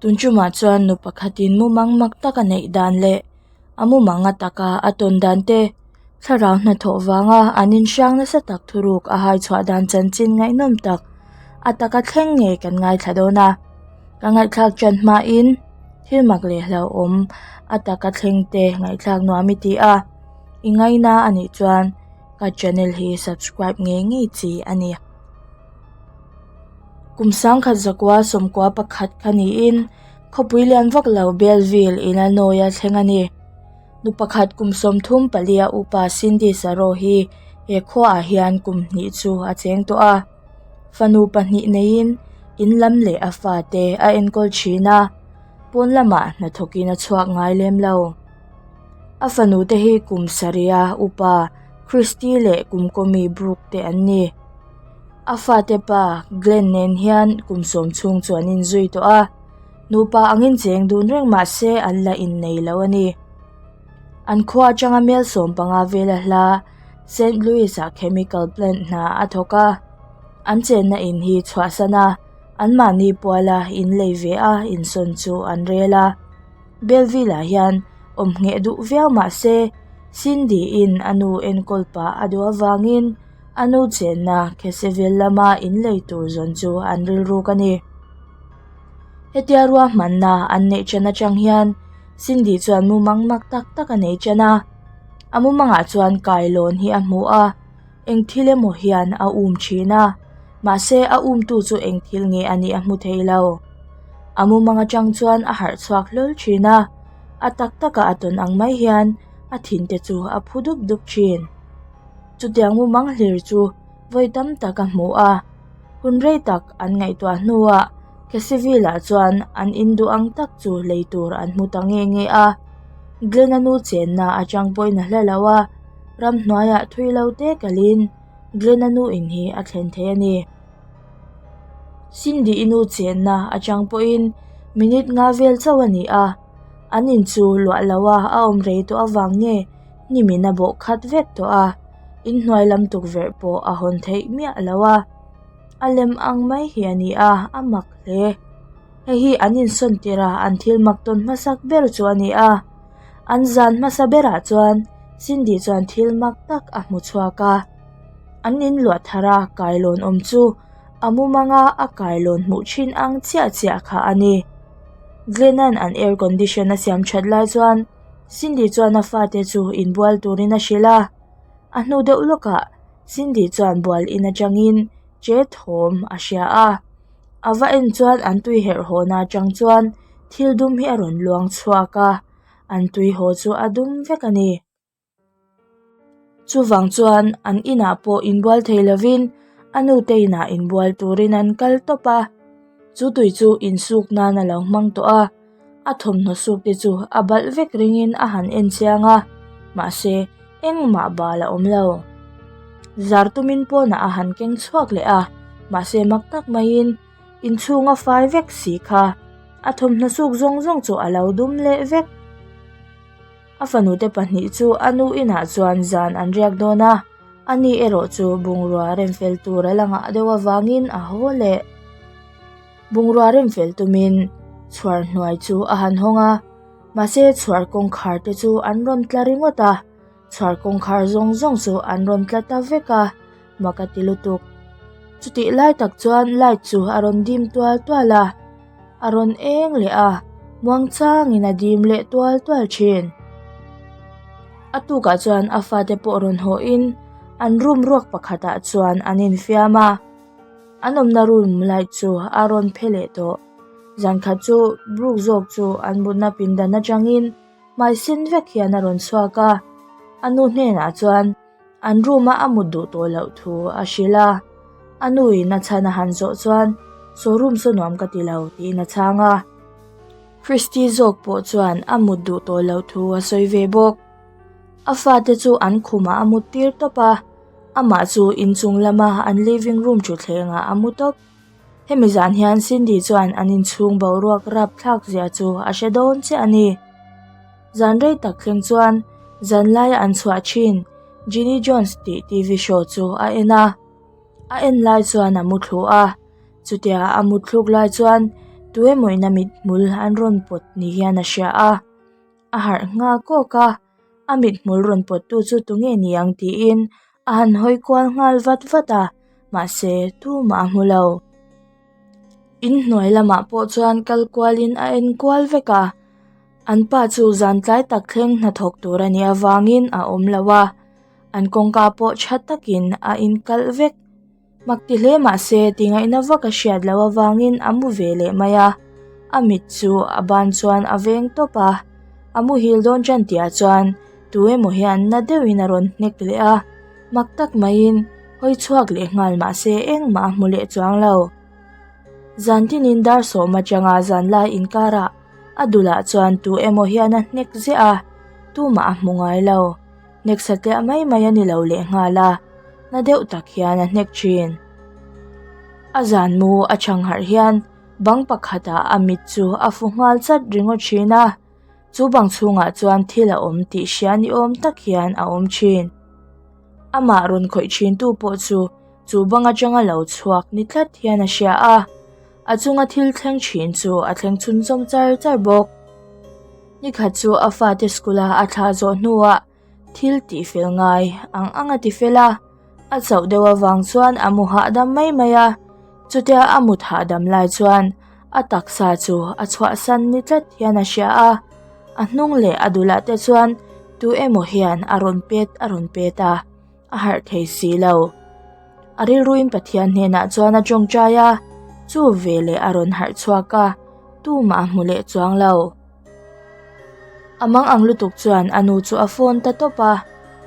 Tun tumah chuan nu pakhatin mumang mak tak a neih dan leh a mumang a taka a tawn dan te, thlarau hnathawh vanga an inhrang nasa tak thuruk a hai chhuah dan chanchin ngaihnawm tak a taka thleng ngei kan ngaithla dawn a. Ka ngaihthlak tan hmain thil mak leh hlauhawm a taka thleng te ngaihthlak nuam i ti a, i ngaina a nih chuan ka channel hi subscribe ngei ngei chi a ni. Kum sangkhat zakua sawmkua pakhat kha niin khawpui lian vak lo Belleville in a nawi a thleng a ni. Nu pakhat kum 30 palia upa Cindy Saro hi he khuaah hian kum hnih chu a cheng tawh a. Fanu pahnih neiin in lam leh a fate a enkawl thin a, pawn lamah hnathawkin a chhuak ngai lem lo. A fanu te hi kum sarih a upa Christy leh kum kawmi Brooke te an ni. A fate pa Glenn nen hian kum sawm chhung chu an inzui tawh a, nupa angin cheng dun reng mah se an la innei lo a ni. An khua atanga mel 15 vela hla Saint Louis-ah chemical plant hna a thawk a, an chenna in hi chhuahsan a, anmahni puala inlei ve a insawn chu an rel a. Belleville-ah hian awm ngheh duh viau mah se Cindy-in a nu enkawl pah a duh avangin a nu chenna Kheseville lama inlei tur zawn chu an rilruk a ni. Hetia ruahmanna an neih ṭan aṭang hian Cindy chuan mumang mak tak tak a nei ṭan a. A mumangah chuan kailawn hi a hmu a, eng thil emaw hian a um ṭhin a, mahse a umtu chu eng thil nge a nih a hmu thei lo. A mumang aṭang chuan a harh chhuak hlawl ṭhin a, a tak takah a tawn ang mai hian a thinte chu a phu dup dup ṭhin. Chutiang mumang hlir chu vawi tam tak a hmu a, hun rei tak an ngaihtuah hnuah Khesivil-ah chuan an induh ang tak chu lei tur an hmu ta nge nge a. Glenn-a nu chenna atang pawhin a hla lo a, ramhnuaiah thui lo te kalin Glenn-a nu in hi a thlen thei a ni. Cindy-i nu chenna atang pawhin minute nga vel chauh a ni a, an in chu luah loha a awm rei tawh avang nge hnimin a bawh khat vek tawh a, inhnuai lam tukverh pawh a hawn theih miah lo a. A lem ang mai hi a ni a, a mak hle. Hei hi an insawn tirh a, an thil mak tawn hmasak ber chu a ni a. An zan hmasa berah chuan Cindy chuan thil mak tak a hmu chhuak a. An in luah thar a kailawn awm chu a mumanga a kailawn hmuh thin ang chiah chiah kha a ni. Glenn-a'n an air condition a siam that lai chuan Cindy chuan a fate chu inbual turin a hrilh a. A hnu deuh lawkah Cindy chuan bual in atangin che thawm a hria a. A va en chuan an tui herh hawhna atang chuan thil dum hi a rawn luang chhuak a, an tui haw chu a dum vek a ni. Chuvang chuan an inah pawh inbual thei lovin a nute inah inbual turin an kal tawp a, chu tui chu insuk nan a lo hmang tawh a, a thawmhnaw suk te chu a balh vek ringin a han en chiang a, mahse engmah bal a awm lo. Zar tumin pawnah a han keng chhuak leh a, mahse mak tak maiin inchhung a fai vek si kha, a thawmhnaw suk zawng zawng chu a lo dum leh vek. A fanute pahnih chu a nu inah chuan zan an riak dawn a, ani erawh chu bungrua remfel tur a la ngah deuh avangin a haw leh. Bungrua remfel tumin chhuar hnuai chu a han hawng a, mahse chhuar kawngkhar te chu an rawn tla ringawt a, chhuar kawngkhar zawng zawng chu an rawn tla ta vek a, mak a ti lutuk. Chutih lai tak chuan light chu a rawn dim tual tual a. A rawn eng leh a, muangchangin a dim leh tual tual thin. A tukah chuan a fate pawh rawn hawhin an room ruak pakhatah chuan an infiam a, an awmna room light chu a rawn phe leh tawh. Zankhat chu Brooke zawk chu an mutna pindan atangin hmai sen vek hian a rawn chhuak a, a nu hnenah chuan An room a a mut duh tawh loh thu a hrilh a, a nu in a chhan a han zawh chuan saw room saw nuam ka ti lo tiin a chhang a. Christy zawk pawh chuan a mut duh tawh loh thu a sawi ve bawk. A fate chu an khumah a mut tir tawp a, amah chu inchung lama an living room thutthleng ah a mu tawp. Hemi zan hian Cindy chuan an inchhung boruak rapthlak zia chu a hre dawn chiah a ni. Zan rei tak thleng chuan zan laia an chhuah thin Ginny Jones tih TV show chu a en a. A en lai chuan a mu thlu a, chutia a mut thluk lai chuan Tuemaw in a mithmul an rawn pawt ni hian a hria a, a harh nghal kawk a, a mithmul rawn pawt tu chu tunge ni ang tiin a han hawi kual nghal vat vat a, mahse tumah a hmu lo. Inhnuai lamah pawh chuan kal kualin a en kual vek a, an pa chu zan tlai tak thleng hnathawk tur a nih avangin a awm lo a, an kawngka pawh tha takin a inkalh vek. Mak ti hle mahse tingaihna vak a hriat loh avangin a mu ve leh mai a, a mit chu a ban chuan a veng tawp a, a muhil dawn tan tihah chuan tu emaw hian na deuhin a rawn hnek leh a, mak tak maiin hawi chhuak leh nghal mahse engmah a hmu leh chuang lo. Zan tinin dar sawm atanga zan lai inkarah a dulah chuan tu emaw hian a hnek ziah a, tumah a hmu ngai lo. Hnek satliah mai mai a ni lo leh nghal a, na deuh tak hian a hnek thin. A zan mu a chhang harh hian bang pakhatah a mit chu a fu nghal chat ringawt thin a, chu bang chhungah chuan thil a awm tih hria ni awm tak hian a awm thin. Amah rawn khawih thin tu pawh chu chu bang atanga lo chhuak ni tlat hian a hria a, a chunga thil thleng thin chu a thleng chhunzawm char char bawk. Nikhat chu a fate school a a thlah zawh hnuah thil tih fel ngai ang ang a ti fel a, a chauh deuh avang chuan a mu hahdam mai mai a, chutia a mut hahdam lai chuan a taksa chu a chhuahsan ni tlat hian a hria a, a hnung leh a dulah te chuan tu emaw hian a rawn pet a rawn pet a, a harh thei si lo. A rilruin Pathian hnenah chuan a tawngtai a, chu veleh a rawn harh chhuak a, tumah a hmu leh chuang lo. A mang ang lutuk chuan a nu chu a phone ta tawp a,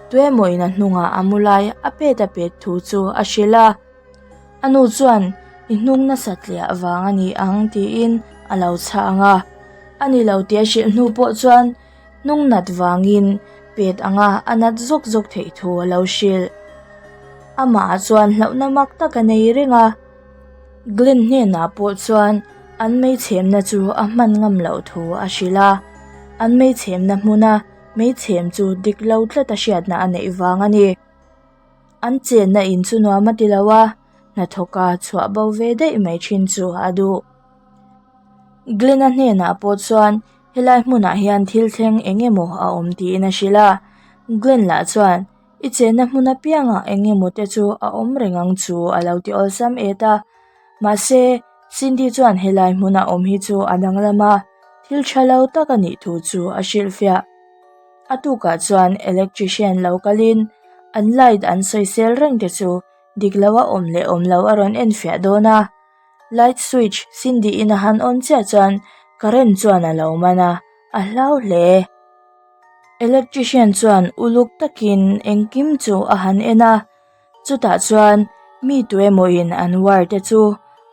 tuemaw in a hnungah a mu lai a pet a pet thu chu a hrilh a. A nu chuan i hnung nasa tliah vang a ni ang tiin a lo chhang a, a ni lo tih a hrilh hnu pawh chuan hnung nat vangin pet anga a nat zawk zawk theih thu a lo hrilh. Amah chuan hlauhna mak tak a nei reng a. Glenn hnenah pawh chuan an meichhemna chu a hman ngam loh thu a hrilh a, an meichhemna hmuna meichhem chu dik lo tlat a hriatna a neih vang a ni. An chenna in chu nuam a ti lo a, hnathawka chhuah bo ve daih mai thin chu a duh. Glenn-a hnenah pawh chuan helai hmunah hian thil thleng eng emaw a awm tiin a hrilh a, Glenn lah chuan I chenna hmun apiangah eng emaw te chu a awm reng ang chu a lo ti awlsam et a. Mahse, Cindy chuan helai hmuna awm hi chu a danglam a, thil tha lo tak a nih thu chu a hrilhfiah. A tukah chuan electrician lo kalin an light an sawisel reng te chu dik lo a awm leh awm lo a rawn enfiah dawn a. Light switch Cindy in a han on chiah chuan current chuan a lo man a, a hlau hle. Electrician chuan uluk takin engkim chu a han en a, chutah chuan mi tuemaw in an wire te chu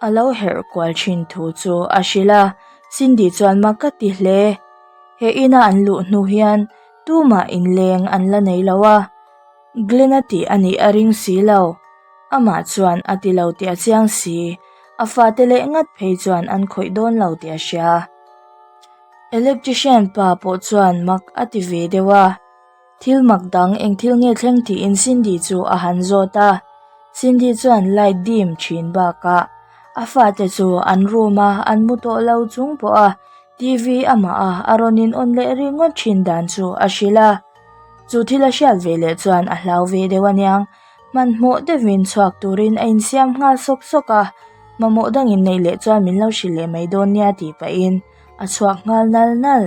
a lo herh kual thin thu chu a hrilh a, Cindy chuan mak ka ti hle. He ina an luh hnu hian tumah inleng an la nei lo a, Glenn-a tih a nih a ring si lo, amah chuan a ti lo tih a chiang si, a fate leh ngat phei chuan an khawih dawn lo tih a hria. Electrician pa pawh chuan mak a ti ve deuh a, thil mak dang eng thil nge thleng tiin Cindy chu a han zawt a, Cindy chuan light dim thin bakah a fate chu an room a an mu tawh lo chung pawh a TV amah a a rawn in on leh ringawt thin dan chu a hrilh a, chu thil a hriat ve leh chuan a hlau ve deuh aniang. Hmanhmawh deuhin chhuak turin a insiam nghal sawk sawk a, mamawh dangin neih leh chuan min lo hrilh leh mai dawn nia tih pahin a chhuak nghal nal nal.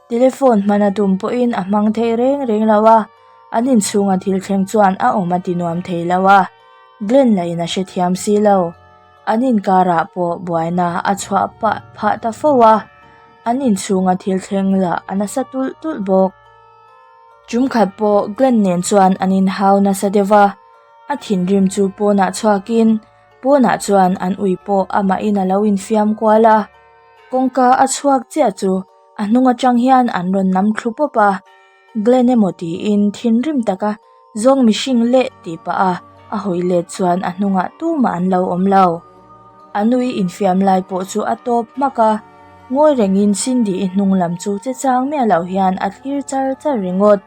Telephone hman a tum pawhin a hmang thei reng reng lo a, an inchhunga thil thleng chuan a awm a ti nuam thei lo a, Glenn lahin a hrethiam si lo. An inkarah pawh buaina a chhuah pah phah ta fo a, an inchhunga thil thleng lah a nasa tulh tulh bawk. Tumkhat pawh Glenn nen chuan an inhau nasa deuh va, a thinrim chu pawnah chhuakin pawnah chuan an ui pawh amahin a lo infiam kual a, kawngka a chhuak chiah chu a hnung atang hian an rawn nam thlu pawp a, Glenn emaw tiin thinrim taka zawng mihring leh tih pah a a hawi let chuan a hnungah tumah an lo awm lo. A nui infiam lai pawh chu a tawp hmak a, ngawi rengin Cindy-i hnung lam chu che chang miah loh hian a thlir char char ringawt.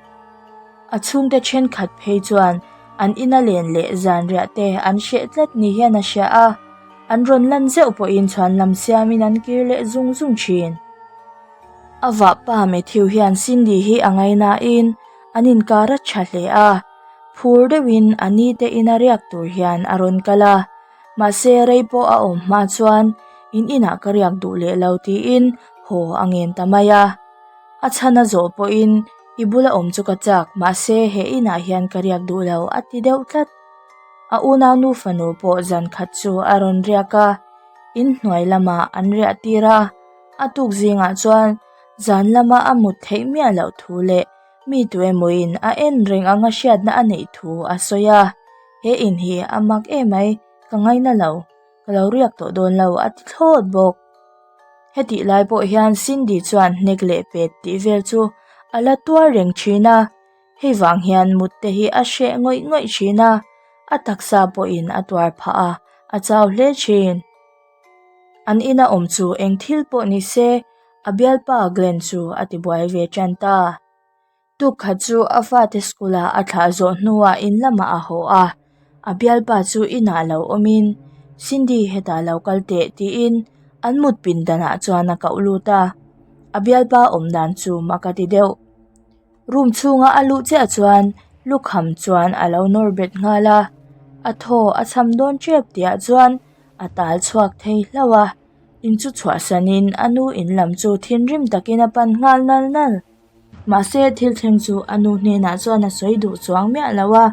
A chhungte thenkhat phei chuan an ina len leh zanriah te an hreh tlat ni hian a hria a. An rawn lan zeuh pawhin chhuanlam siamin an kir leh zung zung thin. A vahpa Matthew hian Cindy hi a ngainain an inkar a tha hle a, phur deuhin a ni te ina riak tur hian a rawn kal a. Mahse rei pawh a awm hma chuan in inah ka riak duh leh lo tiin haw a ngen ta mai a. A chhan a zawh pawhin i bula awm chu ka chak mahse he inah hian ka riak duh lo a ti deuh tlat. A unaunu fanu pawh zan khat chu a rawn riak a, inhnuai lamah an riah tir a. A tuk zingah chuan zan lama a mut theih miah loh thu leh mi tuemawin a en reng anga hriatna a neih thu a sawi a. He in hi a mak emai, ka ngaina lo, ka lo riak tawh dawn lo a ti thlawt bawk. Hetih lai pawh hian Cindy chuan hnek leh pet tih vel chu a la tuar reng thin a, hei vang hian mut te hi a hreh ngawih ngawih thin a, a taksa pawhin a tuar phah a, a chau hle thin. An ina awm chu eng thil pawh ni se, a bialpa Glenn chu a tibuai ve tan ta. Tuk khat chu a fate school ah a thlah zawh hnuah in lamah a haw a, a bialpa chu inah lo awmin Cindy hetah lo kal teh tiin an mut pindanah chuan a koh lut a, a bialpa awm dan chu mak a ti deuh. Room chhunga a luh chiah chuan lukham chuan a lo nawr bet nghal a, a thaw a cham dawn tep tihah chuan a tal chhuak thei hlauh a, in chu chhuahsanin a nu in lam chu thinrim takin a pan nghal nal nal. Mahse thil thleng chu a nu hnenah chuan a sawi duh chuang miah lo a,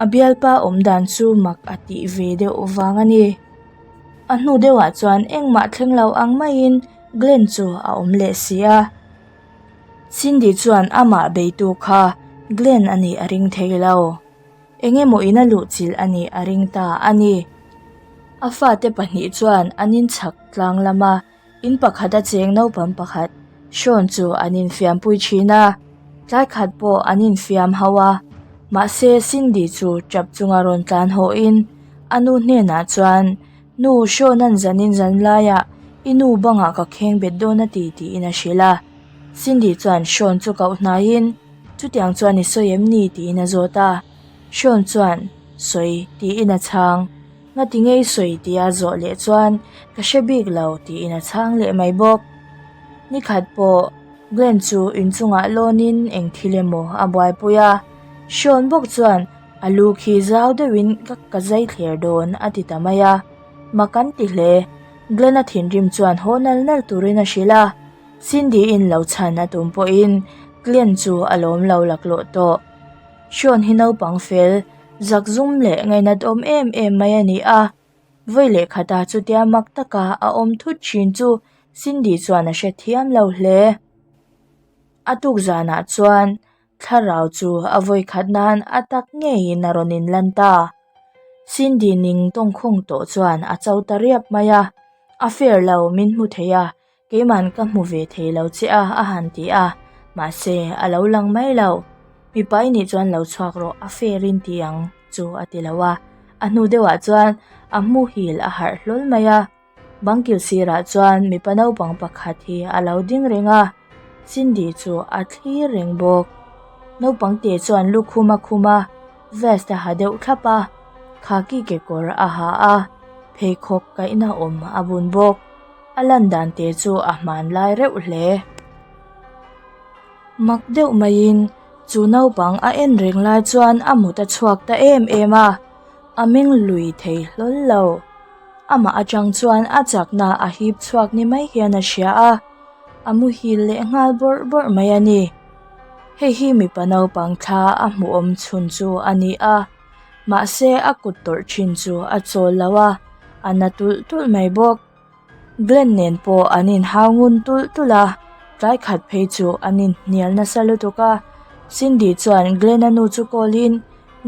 a bialpa awm dan chu mak a tih ve deuh vang a ni. A hnu deuhah chuan engmah thleng lo ang maiin Glenn chu a awm leh si a. Cindy chuan amah beitu kha Glenn a nih a ring thei lo. Eng emaw in a luhchilh a nih a ring ta a ni. A fate pahnih chuan an inchhak tlang lam a. In pakhata cheng naupang pakhat Sean chu an infiampui thin a, tlai khat pawh an infiam ho a, mahse Cindy chu tap chunga rawn tlan hawhin a nu hnenah chuan Nu Sean an zanin zan laiah i nu bangah ka kheng bet dawn a ti tiin a hrilh a, Cindy chuan Sean chu koh hnaiin chutiang chuan i sawi em ni tiin a zawt a, Sean chuan sawi tiin a chhang. Ngati ngei sawi tia zawh leh chuan ka hre bik lo tiin a chhang leh mai bawk. Nikhat pawh Glenn chu inchungah lawnin eng thil emaw a buaipui a, Sean bawk chuan a lu khi zau deuhin ka ka zai thler dawn a ti ta mai a, mak an ti hle. Glenn a thinrim chuan haw nal nal turin a hrilh a, Cindy in lo chhan a tum pawhin Glenn chu a lawm lo laklawh tawh. Sean hi naupang fel. Zak zum leh ngainat awm em em mai a ni a, vawi leh khata chutia mak taka a awm thut thin chu Cindy chuan a hrethiam lo hle. A tuk zanah chuan thlarau chu a vawi khat nan a tak ngeiin a rawn inlan ta. Cindy ning tawngkhawng tawh chuan a cho ta riap mai a, a fair lo min hmu thei a, Keiman ka hmu ve thei lo che a, a han ti a, mahse a lo lang mai lo. Mipa i nih chuan lo chhuak rawh, a fair in ti ang chu a ti lo a. A hnu deuhah chuan a hmuhil a harh hlawl mai a. Bangkil sirah chuan mipa naupang pakhat hi a lo ding reng a, Cindy chu a thlir reng bawk. Naupang te chuan lukhum a khum a, vest a ha deuh thlap a, khaki kekawr a ha a, pheikhawk kaihna awm a bun bawk. A lan dan te chu a hmanlai reuh hle. Mak deuh maiin chu naupang a en reng lai chuan a mut a chhuak ta em em a, a meng lui thei hlawl lo. Amah atang chuan a chakna a hip chhuak ni mai hian a hria a, a muhil leh nghal bawrh bawrh mai a ni. Hei hi mipa naupang thla a hmuhawm chhun chu a ni a. Mahse a kut tawrh thin chu a chawl lo a, a na tulh tulh mai bawk. Glenn nen pawh an inhau ngun tulh tulh a, tlai khat phei chu an inhnial nasa lutuk a. Cindy chuan Glenn-a nu chu call in,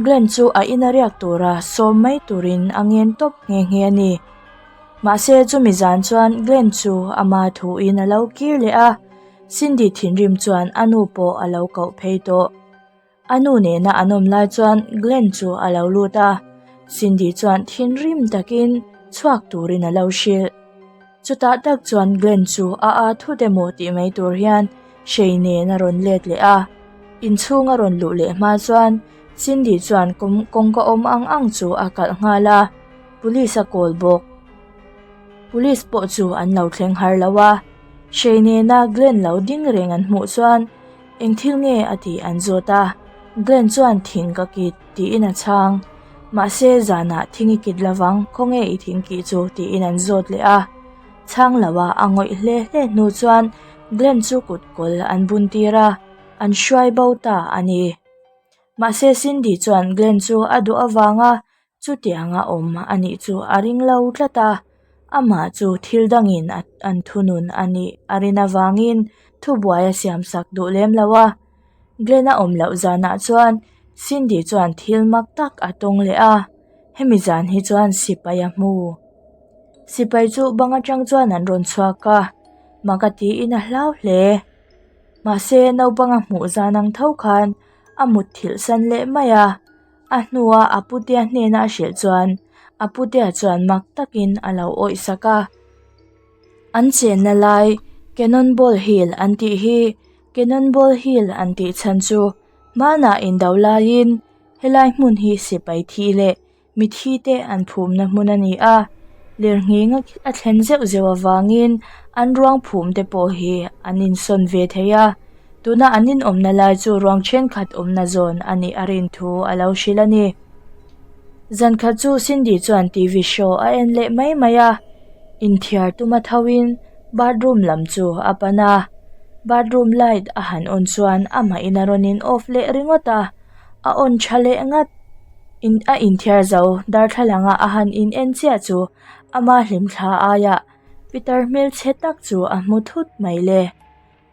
Glenn chu a ina riak tura sawm mai turin a ngen tawp nghe nghe a ni. Mahse chumi zan chuan Glenn chu ama thuin a lo kir leh a, Cindy thinrim chuan a nu pawh a lo koh phei tawh. A nu nena an awm lai chuan Glenn chu a lo lut a, Cindy chuan thinrim takin chhuak turin a lo hrilh. Chutah tak chuan Glenn chu a â thut emaw tih mai tur hian hrei nen a rawn let leh a, inchhung a rawn luh leh hma chuan Cindy chuan kawngka awm ang ang chu a kalh nghal a. Police a call bawk. Police pawh chu an lo thleng har lo a, Shay nena Glenn lo ding reng an hmuh chuan eng thil nge a tih an zawt a, Glenn chuan thing ka kit tiin a chhang. Mahse zanah thing i kit lovang khawnge i thing kih chu tiin an zawt leh a. Chhang lo a a ngawih hle hle hnu chuan Glenn chu kut kawl an bun tir a, an hruai bo ta a ni. Mahse Cindy chuan Glenn chu a duh avanga chutianga awm a nih chu a ring lo tlat a, amah chu thil dangin an thunun a nih a rin avangin thubuai a siamsak duh lem lo a. Glenn a awm loh zanah chuan Cindy chuan thil mak tak a tawng leh a, hemi zan hi chuan sipai a hmu. Sipai chu bang atang chuan an rawn chhuak a, mak a tiin a hlau hle. Mahse naupang a hmuh zan ang tho khan a mutthilh san leh mai a, a hnua a putea hnena a hrilh chuan a putea chuan mak takin a lo awih sak a. An chenna lai Cannonball Hill an tih hi Cannonball Hill an tih chhan chu hmanah indo laiin helai hmun hi sipai thih leh mithi te an phumna hmun a ni a, lirnghing a thlen zeuh zeuh avangin an ruang phum te pawh hi an insawn ve thei a, tuna an inawmna lai chu ruang thenkhat awmna zawn a nih a rin thu a lo hrilh a ni. Zankhat chu Cindy chuan T V show a en leh mai mai a, inthiar tuma tho in bathroom lam chu a pan a, bathroom light a han on chuan amah in a rawn in off leh ringawt a, a on tha leh ngat. In a inthiar zo darthlalang a a han in en chiah chu ama hlimthla aiah pitar hmelchhe tak chu a hmu thut mai le.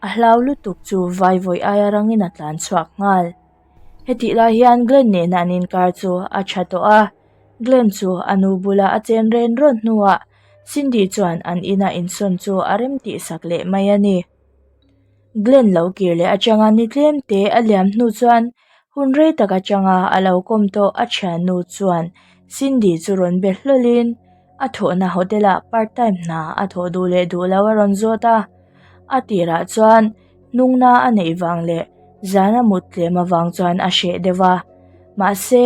A hlau lutuk chu vaivawih aia rangin a tlan chhuak nghal. Hetih lai hian Glenn nena an inkar chu a tha tawh a, Glenn chu a nu bula a chen ren rawn hnuah Cindy chuan an ina insawn chu a rem tih sak leh mai a ni. Glenn lo kir leh atanga ni tlem te a liam hnu chuan hun rei tak atanga a lo kawm tawh a thiannu chuan Cindy chu rawn be hlawlin a thawhna hotel ah part time hna a thawh duh leh duh lo a rawn zawt a, a tirah chuan hnungna a neih vang leh zan a mut tlem avang chuan a hreh deuh a, mahse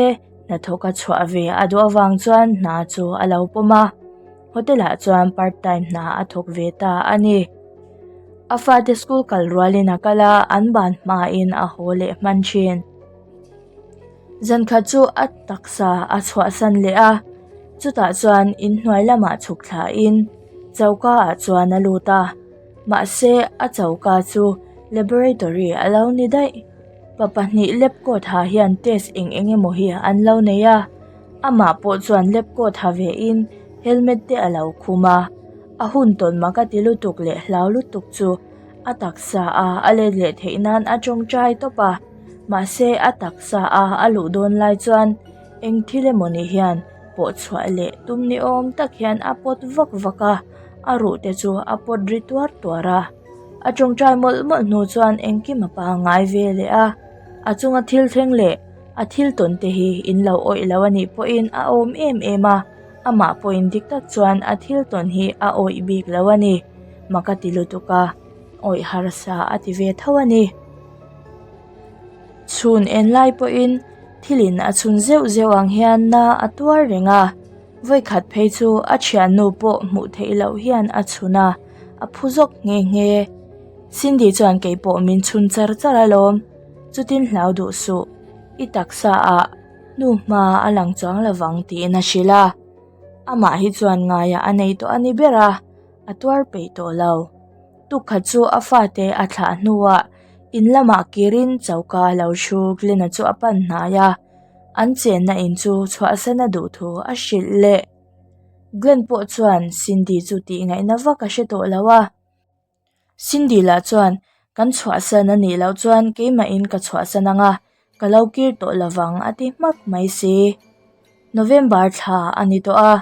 hnathawk a chhuah ve a duh avang chuan hna chu a lo pawm a, hotel ah chuan part time hna a thawk ve ta a ni. A fate school kal rualin a kal a, an ban hmain a haw leh hman thin. Zankhat chu a taksa a chhuahsan leh a, chutah chuan inhnuai lamah chhuk thlain choka ah chuan a lut a, mahse a choka chu laboratory a lo ni daih. Pa pahnih lab coat ha hian test eng eng emaw hi an lo nei a, amah pawh chuan lab coat ha ve in helmet te a lo khum a, a hun tawn mak a ti lutuk leh hlau lutuk chu a taksa a a let leh theih nan a tawngtai tawp a, mahse a taksa a a luh dawn lai chuan eng thil emaw ni hian pawh chhuah leh tum ni awm tak hian a pawt vak vak a, a ruh te chu a pawt ri tuar tuar a, a tawngtai mawlh mawlh hnu chuan engkim a pangngai ve leh a, a chunga thil thleng leh a thil tawn te hi in lo awih lo anih pawhin a awm em em a, amah pawhin dik tak chuan a thil tawn hi a awih bik lo a ni, mak a ti lutuk a, awih harsa a ti ve tho a ni. Chhun en lai pawhin thilin a chhun zeuh zeuh ang hian na a tuar reng a, vawikhat phei chu a thiannu pawh hmuh theih loh hian a chhun a, a phu zawk nghe nghe. Cindy chuan keipawh min chhun char char alawm, chutin hlau duh suh, i taksa ah hnu hma a lang chuang lovang tiin a hrilh a, amah hi chuan ngaiah a nei tawh a ni ber a, a tuar peih tawh lo. Tukkhat chu a fate a thlah hnuah in lamah kirin choka lo thu Glenn-a chu a pan hnai a, an chenna in chu chhuahsan a duh thu a hrilh leh. Glenn pawh chuan Cindy chu tih ngaihna vak a hre tawh lo a. Cindy lah chuan kan chhuahsan a nih loh chuan keimahin ka chhuahsan ang a, ka lo kir tawh lovang a ti hmak mai si. November thla a ni tawh a,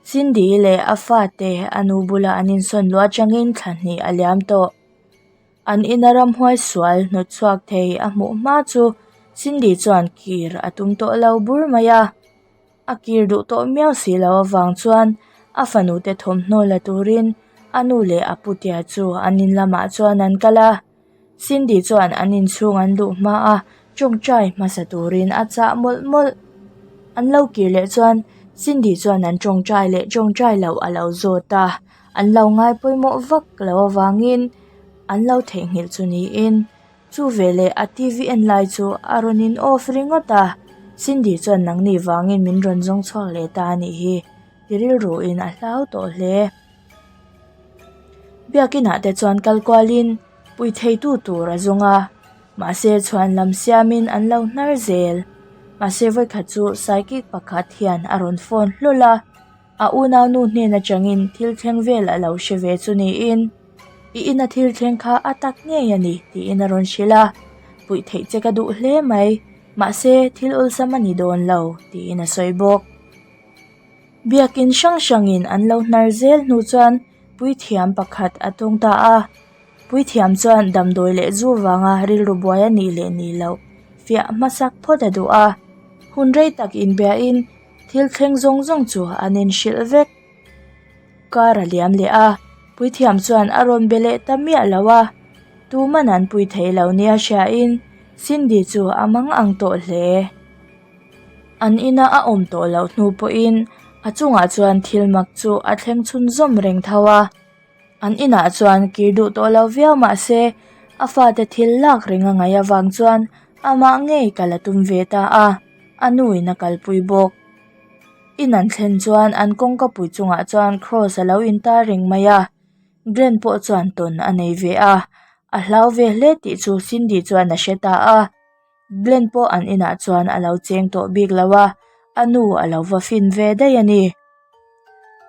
Cindy leh a fate a nu bula an insawn luah atangin thla hnih a liam tawh. An ina ramhuai sual hnawt chhuak thei a hmuh hma chu Cindy chuan kir a tum tawh lo bur mai a. A kir duh tawh miau si lo avang chuan a fanu te thawmhnaw la turin a nu leh a putea chu an in lamah chuan an kal a. Cindy chuan an inchhung an luh hma a tawngtai hmasa turin a chah mawlh mawlh. An lo kir leh chuan Cindy chuan an tawngtai leh tawngtai loh a lo zawt a, an lo ngai pawimawh vak lo avangin an lo theihnghilh chu niin chu veleh a T V en lai chu a rawn in off ringawt a, Cindy chuan nangni vangin min rawn zawng chhuak leh ta a nih hi ti rilruin a hlau tawh hle. Biakinah te chuan kal kualin pui theitu tur a zawng a, mahse chhuan lam siamin an lo hnar zel. Mahse vawikhat chu psychic pakhat hian a rawn phone hlawl a, a unaunu hnen atangin thil thleng vel a lo hre ve chu niin, I ina thil thleng kha a tak ngei a ni tiin a rawn hrilh a, puih theih che ka duh hle mai, mahse thil awlsam a ni dawn lo tiin a sawi bawk. Biakin hrang hrangin an lo hnar zel hnu chuan puithiam pakhat a tawng ta a, puithiam chuan damdawi leh zu vanga rilru buai a nih leh nih loh fiah hmasak phawt a duh a, hun rei tak inbiahin thil thleng zawng zawng chu an inhrilh vek. Kar a liam leh a, puithiam chuan a rawn be leh ta miah lo a, tuman an pui thei lo nia hriain Cindy chu a mang ang tawh hle. An ina a awm tawh loh hnu pawhin a chungah chuan thil mak chu a thleng chhunzawm reng tho a. An inah chuan kir duh tawh lo viau mah se a fate thil lak reng a ngaih avang chuan amah ngei kal a tum ve ta a, a nuin a kalpui bawk. In an thlen chuan an kawngka pui chungah chuan cross a lo intar reng mai a, Glen pawh chuan tawn a nei ve a, a hlau ve hle tih chu Cindy chuan a hre ta a. Glen pawh an inah chuan a lo cheng tawh bik lo a, a nu a lo va fin ve daih a ni.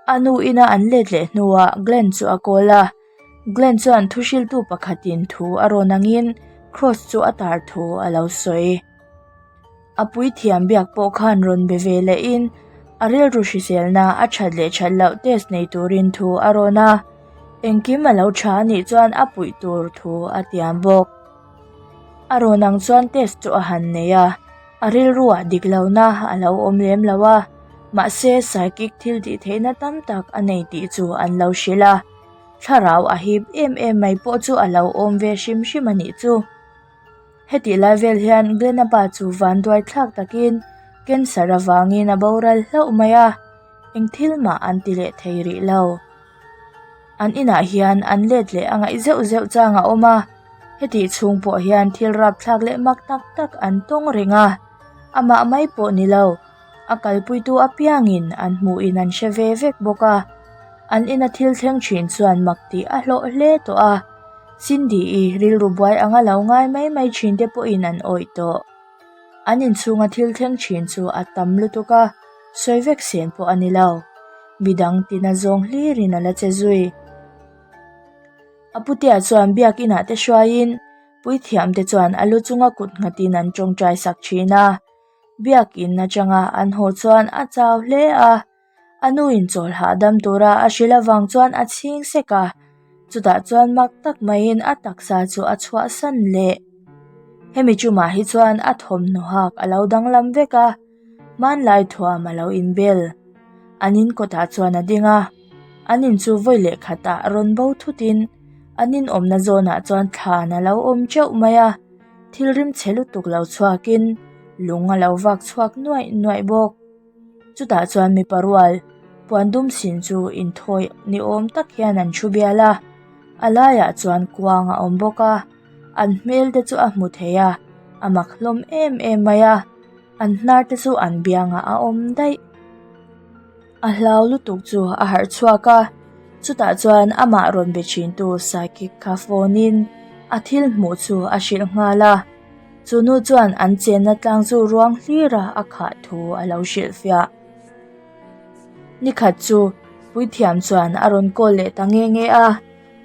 A nu ina an let leh hnuah Glen chu a call a, Glen chuan thu hriltu pakhatin thu a rawn angin Kross chu a tar thu a lo sawi. A puithiam biak pawh khan rawn be ve lehin a rilru hriselna a that leh that loh test nei turin thu a rawn a, engkim a lo tha a nih chuan a puih tur thu a tiam bawk. A rawn ang chuan test chu a han nei a, a rilruah dik lohna a lo awm lem lo a, mahse psychic thil tih theihna tam tak a nei tih chu an lo hrilh a, thlarau a hip em em mai pawh chu a lo awm ve hrim hrim a nih chu. Hetih lai vel hian Glenna pa chu vanduai thlak takin cancer avangin a boral hlauh mai a, eng thil mah an ti leh thei rih lo. An inah hian an let leh a ngaih zeuh zeuh chang a awm a, hetih chhung pawh hian thil rapthlak leh mak tak tak an tawng reng a, amah mai pawh ni lo, a kalpuitu apiangin an hmuhin an hre ve vek bawk a, an ina thil thleng thin chuan mak tih a hlawh hle tawh a, Cindy-i rilru buai anga lo ngai mai mai thin te pawhin an awih tawh. An inchhunga thil thleng thin chu a tam lutuk a, sawi vek sen pawh a ni lo. Midang tina zawng hlirin a la che zui. A putea chuan biakinah te hruaiin puithiamte chuan a lu chunga kut nghatin an tawngtai sak thin a. Biakin atanga an haw chuan a chau hle a. A nuin chawl hahdam tura a hrilh avang chuan a chhing sek a, chutah chuan mak tak maiin a taksa chu a chhuahsan leh. Hemi chumah hi chuan a thawmhnaw hak a lo danglam vek a, hmanlai thuam a lo inbel. An in kawtah chuan a ding a, an in chu vawi leh khatah rawn bo thutin an in awmna zawnah chuan thlan a lo awm teuh mai a, thil rimchhe lutuk lo chhuakin lung a lo vak chhuak nuaih nuaih bawk. Chutah chuan mipa rual puan dum sin chu inthawi ni awm tak hian an thu bial a, a laiah chuan kuang a awm bawk a, an hmel te chu a hmu thei a, a mak hlawm em em mai a, an hnar te chu an biangah a awm daih. A hlau lutuk chu a harh chhuak a, chutah chuan amah rawn be thin tu psychic kha phone in a thil hmuh chu a hrilh nghal a. Chu nu chuan an chenna tlang chu ruang hlira a khah thu a lo hrilhfiah. Nikhat chu puithiam chuan a rawn call leh ta nge nge a,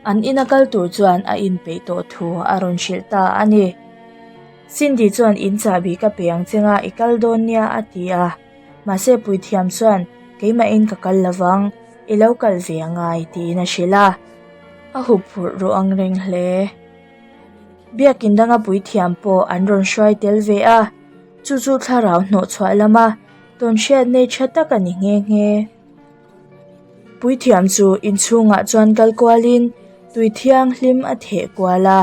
an ina kal tur chuan a inpeih tawh thu a rawn hrilh ta a ni. Cindy chuan in chahbi ka pe ang che nga i kal dawn nia a ti a, mahse puithiam chuan keimahin ka kal lovang, i lo kal ve angai tiin a hrilh a, a huphurh ru ang reng hle. Biakin danga puithiam pawh an rawn hruai tel ve a, chu chu thlarau hnawh chhuah lama tawnhriat nei tha tak a ni nghe nghe. Puithiam chu inchhungah chuan kal kualin tui thianghlim a theh kual a,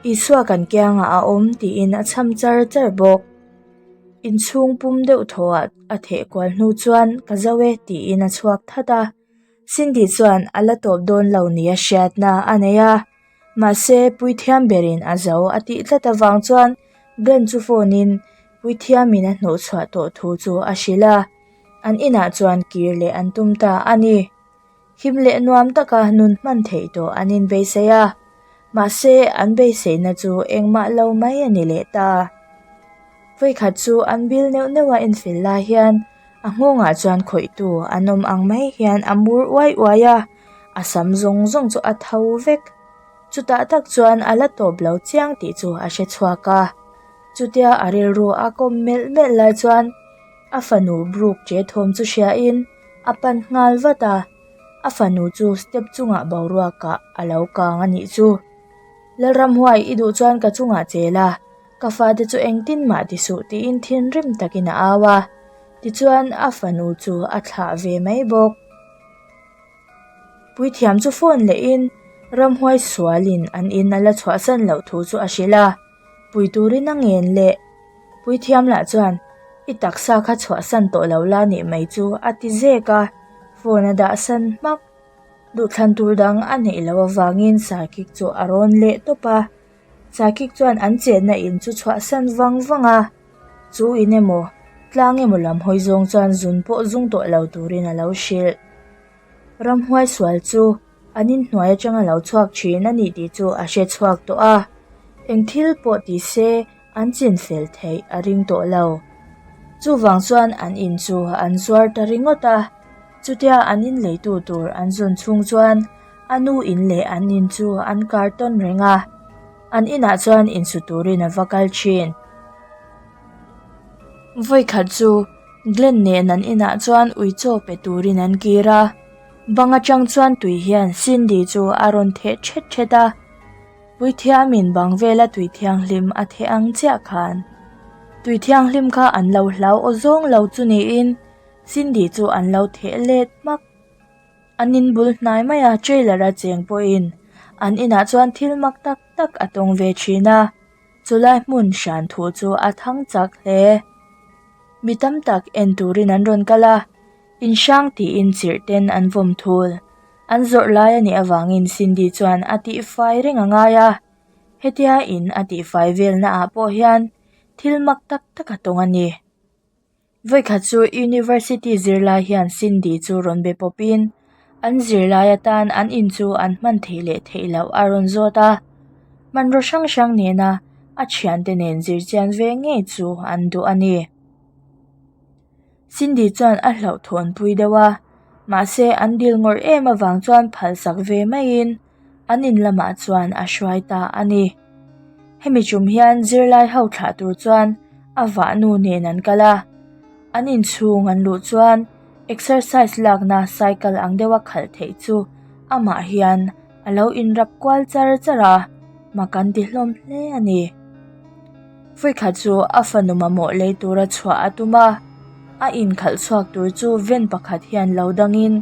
Isua kan kiangah a awm tiin a cham char char bawk. Inchhung pum deuh thawhah a theh kual hnu chuan ka zo e tiin a chhuak that a. Cindy chuan a la tawp dawn lo nia hriatna a nei a, mahse Puithiam berin a zo a tih tlat avang chuan Glenn chu phone in Puithiamin a hnawhchhuah tawh thu chu a hrilh a, an inah chuan kir leh an tum ta a ni. Him leh nuam taka nun hman theih tawh an inbeisei a, mahse an beiseina chu engmah lo mai a ni leh ta. Vawikhat chu an bil neuh neuh a enfel lai hian a nghawngah chuan khawihtu an awm ang mai hian a mur uai uai a, a sam zawng zawng chu a tho vek. Chutah tak chuan a la tawp lo chiang tih chu a hre chhuak a, chutia a rilru a kawm melh melh lai chuan a fanu Brooke che thawm chu hriain a pan nghal vat a, a fanu chu step chungah boruakah a lo kang a nih chu. Lalramhuai i duh chuan ka chungah chel a, ka fate chu engtin mah ti suh tiin thinrim takin a au a, tichuan a fanu chu a thlah ve mai bawk. Puithiam chu phone lehin ramhuai sualin an in a la chhuahsan loh thu chu a hrilh a, pui turin a ngen leh. Puithiam lah chuan i taksa kha chhuahsan tawh lo la nih mai chu a ti zek a, phone a dahsan hmak. Duhthlan tur dang a neih loh avangin Sarkik chu a rawn leh tawp a, Sarkik chuan an chenna in chu chhuahsan vang vang a, chu in emaw tlang emaw lam hawi zawng chuan zun pawh zung tawh lo turin a lo hrilh. Ramhuai sual chu an inhnuai atanga lo chhuak thin a nih tih chu a hre chhuak tawh a, eng thil pawh ti se an chin fel theih a ring tawh lo. Chuvang chuan an in chu an zuar ta ringawt a, chutia an inleitu tur an zawn chhung chuan a nu in leh an in chu an kar tawn reng a, an inah chuan insu turin a va kal thin. Vawikhat chu Glenn nen an inah chuan ui chaw pe turin an kir a, bang atang chuan tui hian Cindy chu a rawn theh thet thet a, Puithiamin bang vela tui thianghlim a theh ang chiah khan tui thianghlim kha an lo hlau aw zawng lo chu niin Cindy chu an lo theh let hmak. An in bul hnai maia trailer a cheng pawhin an inah chuan thil mak tak tak a tawng ve thin a. Chulai hmun hran thu chu a thang chak hle. Mi tam tak en turin an rawn kal a, in hrang tiin chirh ten an vawm thul. An zawrh lai a nih avangin Cindy chuan a tihfai reng a ngai a, hetia in a tihfai velna ah pawh hian thil mak tak tak a tawng a ni. Vawikhat chu University zirlai hian Cindy chu rawn be pawpin an zirlai atan an in chu an hman theih leh theih loh a rawn zawt a, hmanraw hrang hrang nena a thiante nen zirchian ve ngei chu an duh a ni. Cindy chuan a hlauhthawnpui deuh a, mahse an dil ngawrh em avang chuan phalsak ve maiin an in lamah chuan a hruai ta a ni. Hemi tum hian zirlai ho thlah tur chuan a vahnu nen an kal a, an inchhung an luh chuan exercise lakna cycle ang deuha khalh theih chu amah hian a lo inrap kual char char a, mak an ti hlawm hle a ni. Vawikhat chu a fanu mamawh lei tura chhuah a tum a, a inkhalh chhuak tur chu van pakhat hian lo dangin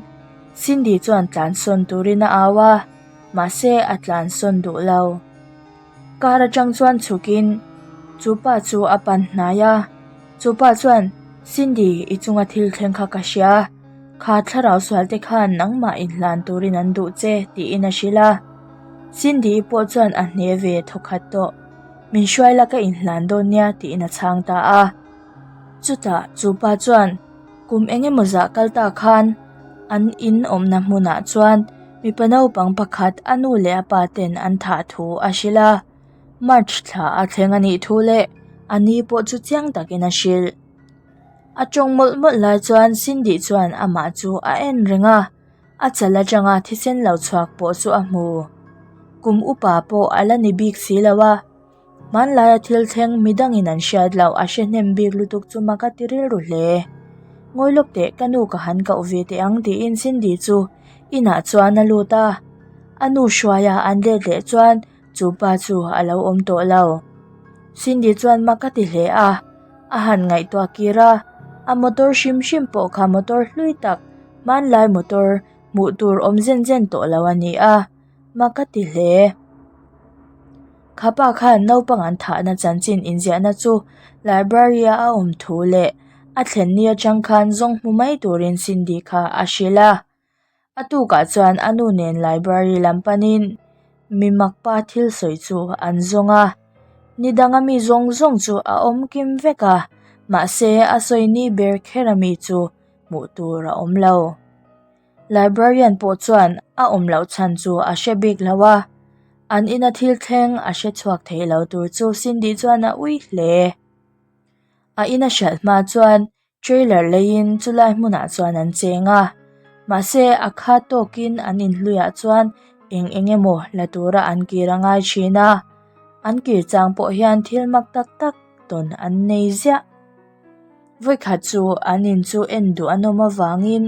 Cindy chuan tlansawn turin a au a, mahse a tlansawn duh lo. Car atang chuan chhukin chu pa chu a pan hnai a, chu pa chuan Cindy i chunga thil thleng kha ka hria, kha thlarau sual te khan nangmah inhlan turin an duh che tiin a hrilh a. Cindy i pawh chuan a hne ve thawkhat tawh, min hruai la ka inhlan dawn nia tiin a chhang ta a. Chutah chu pa chuan Kum eng emaw zah kal ta khan an in awmna hmunah chuan mipa naupang pakhat a nu leh a pa ten an thah thu a hrilh a, March thla a thleng a nih thu leh a ni pawh chu chiang takin a hrilh. A tawng mawlh mawlh lai chuan Cindy chuan amah chu a en reng a, a chal atanga thisen lo chhuak pawh chu a hmu. Kum upa pawh a la ni bik si lo a. Hmanlaia thil thleng midangin an hriat loh a hre hnem bik lutuk chu mak a ti rilru hle. Ngawi lawk teh ka nu ka han koh ve teh ang tiin Cindy chu inah chuan a lut a, a nu hruaia an let leh chuan chu pa chu a lo awm tawh lo. Cindy chuan mak a ti hle a, a han ngaihtuah kir a, a motor hrim hrim pawh kha motor hlui tak hmanlai motor hmuh tur awm zen zen tawh lo a ni a. Mak ka ti hle. Khapa khan naupang an thahna chanchin inziahna chu Library-a a awm thu leh a thlen ni atang khan zawng hmu mai turin Cindy kha a hrilh a. A tukah chuan a nu nen library lam panin mi makpa thil sawi chu an zawng a. Ni danga mi zawng zawng chu a awm kim vek a, mahse a sawi ni ber kher a mi chu hmuh tur a awm lo. Librarian pawh chuan a awm loh chhan chu a hre bik lo a, an ina thil thleng a hre chhuak thei lo tur chu Cindy chuan a ui hle. A ina hralh hma chuan trailer leiin chulai hmunah chuan an cheng a, mahse a kha tawkin an inhluiah chuan eng eng emaw la tura an kir a ngai thin a, an kir chang pawh hian thil mak tak tak tawn an nei ziah. Vawikhat chu an in chu en duh an awm avangin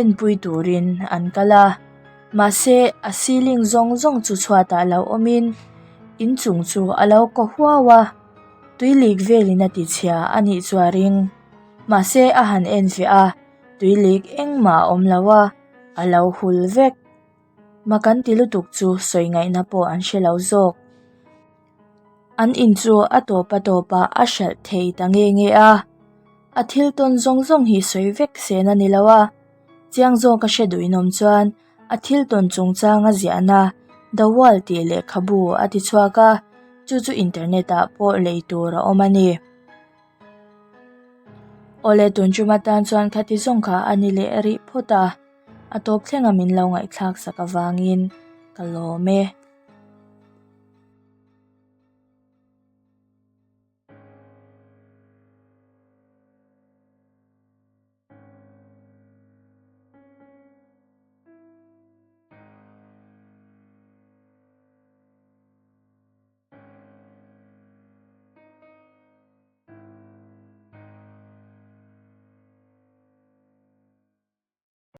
enpui turin an kal a, mahse a ceiling zawng zawng chu chhuatah lo awmin inchung chu a lo kaw huau a. Tui lik velin a ti chhia a nih chu a ring. Mahse a han en ve a, tui lik engmah a awm lo a, a lo hul vek. Mak an ti lutuk chu sawi ngaihna pawh an hre lo zawk. An in chu a tawp a tawp ah a hralh thei ta nge nge a. A thil tawn zawng zawng hi sawi vek sen a ni lo a, chiang zawk a hre duh inawm chuan A thil tawn chungchang a ziahna The Wall tih lehkhabu a ti chhuak a, chu chu internet ah pawh lei tur a awm a ni. Awle tun tum atan chuan khati zawng kha a ni leh rih phawt a, a tawp thlenga min lo ngaihthlak sak avangin ka lawm e.